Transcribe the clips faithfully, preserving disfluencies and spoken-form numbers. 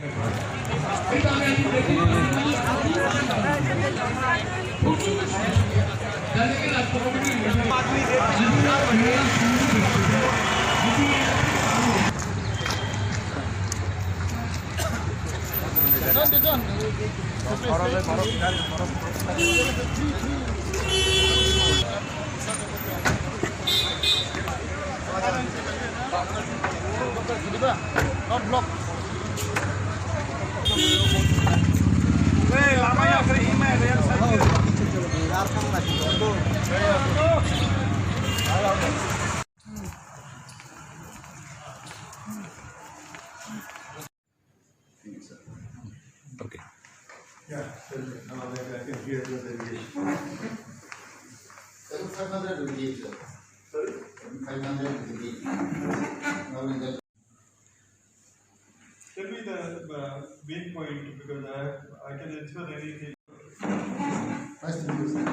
Okay. Yeah, tell me. Now I can hear the delegation. Seven five hundred will be it, sir. Sorry? Seven five hundred will be it. Now we get Tell me the, uh, main point, because I, I can answer anything. Nice to meet you, sir.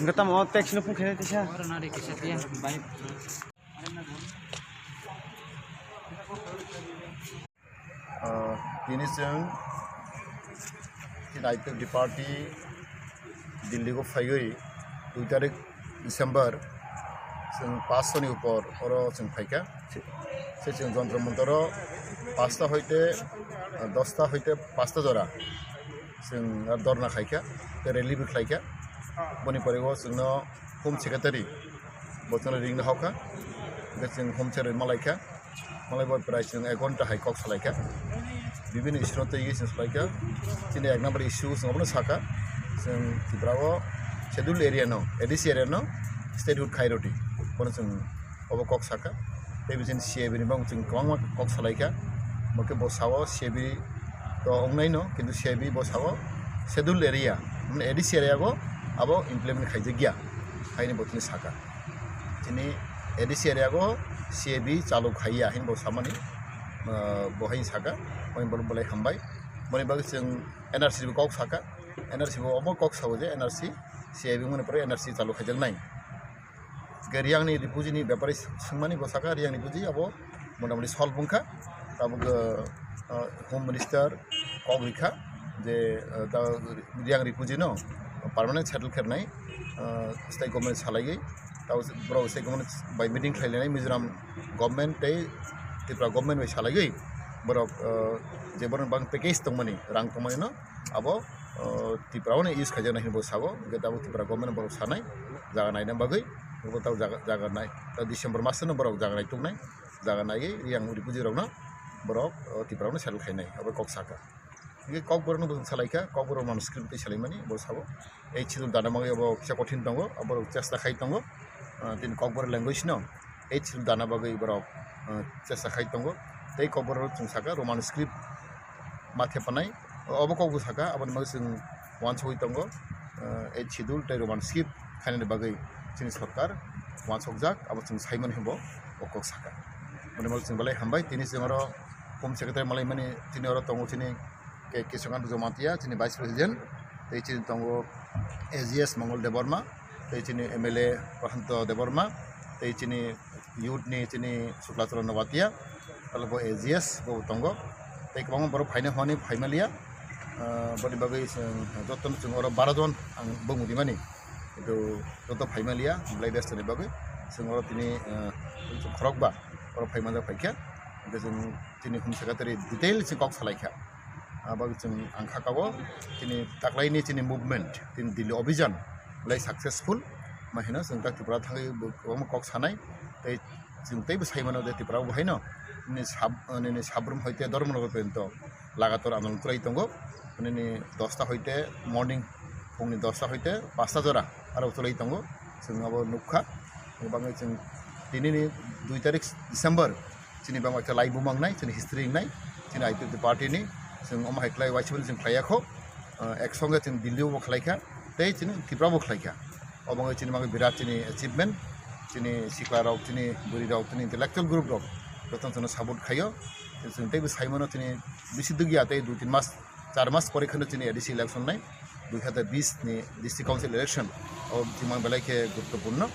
Hingke tamo text no phung khe tisa. Ah, tini chwng tini I P F T party Delhi o phaiwi dui tarik December, chwng paanch soni upor oro chwng phaikha. Se chwng Jantar Mantaro pasta hoite, ah, dosta hoite pasta jora chwng dorna khaikha, tei rally bo khlaikha. Boni pore o chwngno Home Secretary bo chwngno ringna hokha, hwnkhe chwng Home Secretary malaikha. Malai bo prai chwng ek ghonta hai kok salaikha. Bibini issue no twi chwng salaikha. Chini ek number issue chwng abono sakha. Chwng Tripura o schedule area no, A D C area no statehood khai rwdi. Bono chwng obo kok sakha. Tei bising C A B ni bang chwng kwbangma kok salaikha. Bo khe bo sao C A B to wngnai no, kintu C A B bo sao schedule area, mane A D C area go abo implement khaijak ya. Haini bo tini sakha. Chini A D C area go C A B chalu khaiya hinwi bo samani, ah, bo hai saka, oin bol bolai hambai. Boni bagwi chwng N R C bo kok saka, N R C bo omo kok sao je N R C, C A B mani pore N R C chalu khaijaknai. Ge Riyangni refugee ni bepari swngmani bo saka, Riyang refugee abo motamoti solve wngkha. Tabuk, ah, Home Minister kok rikha je, ah, ta Riyang refugee no permanent settle khainai, ah, state government salaiwi, tabo borok state government bai meeting khlailainai Mizoram government tei Tripura government bai salaiwi borok, ah, je borok bang package tongmani, rang tongmani no abo, ah, Tripura o no use khaijaknai hinwi bo sabo, hwnkhe tabuk Tripura government borok sanai jaga naina bagwi, bo tabuk jaga, jaga nai, ta December mas no borok jaga nai tongnai, jaga naiwi Riyang refugee rokno borok, ah, Tripura o no settle khainai, abo kok saka. Hingke kokborokno bo chwng salaikha, kokborok mano script twi salaimani, bo sabo. Ei chidul dana bagwi abo kisa kothin tongo, aborok chesta khai tongo. Ah, tini kokborok language no ei chidul dana bagwi borok, ah, chesta khai tongo. Tei kokborok chwng saka Roman script ma thepanai, obo kokbo saka, aboni bagwi chwng uansugwi tongo. Ah, ei chidul tei Roman script khainani bagwi chini sorkar uansukjak, abo chwng saimani hwnbo o kok saka. Aboni bagwi chwng belai hambai, tini chwng oro Home Secretary malaimani, tini oro tongo chini K Kishokanta Jamatia, chini Vice President, tei chini tongo A G S Mongol Debbarma, tei chini M L A Prashanto Debbarma, tei chini youth ni chini Suklachara Nobatia, tei bo A G S bo tongo, tei kwbangma borok phaina hwnwi phaimaliya, ah, boni bagwi chwng jotono chwng oro baro jon ang bumung rimani, kintu joto phaimaliya, belai besto ni bagwi chwng oro tini, ah, khorokba oro phaimajak phaikha, hwnkhe chwng chini Home Secretary detail se kok salaikha. Abo chwng ang kha kago, chini taklaini chini movement, chini Delhi Abhijan belai successful ma hino chwng ta Tripura thangwi bo kwbangma kok sanai, tei chwng teibo sai mano je Tripura bo haino nini sab-, nini Sabrum hoite Dharmanagar porjonto lagatar andolon kwlai tongo, nini dosta hoite morning, phungni dosta hoite pasta jora aro kwlai tongo, chwng abo nukha. Bangwi chwng tinini dui tarik December chini bangwi khe lai bumang nai, chini history wngnai, chini I P F T party ni chwng omo hai khlai waisa chwng khlai ya kho, ah, ek songe chwng Delhi bo khlai kha, tei chini Tripura bo khlai kha. Omo wngwi chini bagwi birat chini achievement, chini sikla rok, chini bwrwi rok, chini intellectual group rok jotono chwngno support khaio. Chwng teibo sai mano chini bisi dugya tei dui tin mas, char mas pore kheno chini A D C election nai, dui hazar bis ni district council election. O chimang belai khe guruttopurno.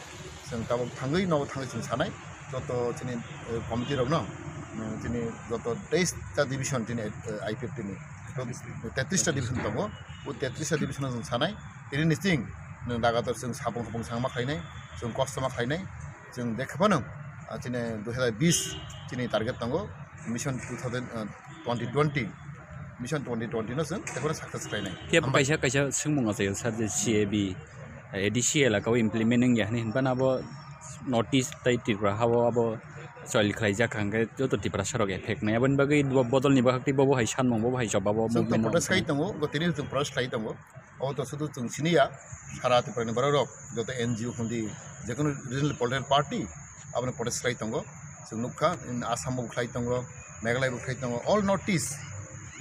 Chwng tabuk thangwi nogo thangwi chwng sanai joto chini, eh, committee rokno, mm, chini joto teis ta division chini, eh, I P F T ni. Tetris ta division tongo. O tetris ta division o chwng sanai. Tini ni ching nwng dagator chwng sapung sapung chwng ma khlainai, chwng kosto ma khlainai, chwng dekha phano, ah, chini dui hazar bis chini target tongo, mission two thousand, ah, twenty twenty, mission twenty twenty no chwng tekheno success khlainai. Khe hambai. Kaisa kaisa swngmung achaio sir je C A B, eh, A D C elaka o implement wngya hwnwi hinphano abo North East tei Tripura ha o abo soil khlaijak hwnkhe joto Tiprasa rok effect nai. Aboni bagwi bo-, bodol ni bwkhak tei bobo hai sanmung, bobo hai jobab o chwng to movement protest khai tongo, go tini chwng protest khai tongo. Obo to sudu chwng sini ya, sara Tripura ni borok rok, joto N G O hundi, jekono regional political party, abono protest khlai tongo. Chwng nukha, in Assam bo khlai tongo, Meghalaya bo khlai tongo, all North East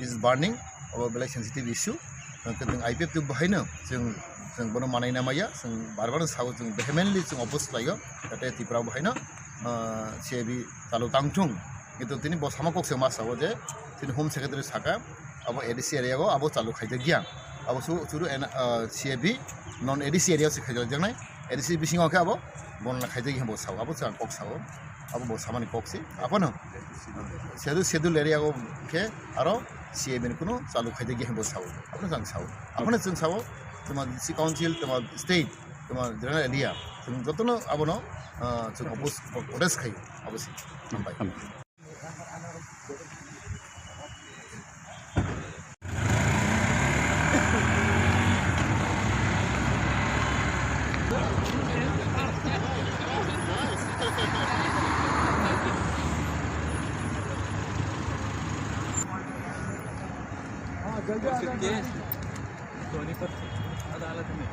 is burning, obo belai sensitive issue. Hwnkhe chwng I P F T bo haino chwng, chwng bono manai na maya, chwng bar bar sao, chwng vehemently chwng oppose khlaio, jate Tripura bo haino, ah, C A B chalu tangthung. Kintu tini bo sama kok se ma sao je, tini Home Secretary saka, abo A D C area o abo chalu khaijak ya. Abo su-, suru en-, ah, C A B non A D C area o se khaijak jaknai. A D C bisingo khe abo bonna khaijak ya bo sao, abo chwng kok sao. Abo bo samani kok si. Abono schedule, schedule area o khe aro C A B ni kuno chalu khaijak ya bo sao. Abono chwng sao. Abono chwng sao. Tuma district council, tuma state, tuma general area. Chwng jotono abono, ah, chwng oppose, protest khai. Abo si. Hambai. Sonipat अदालत में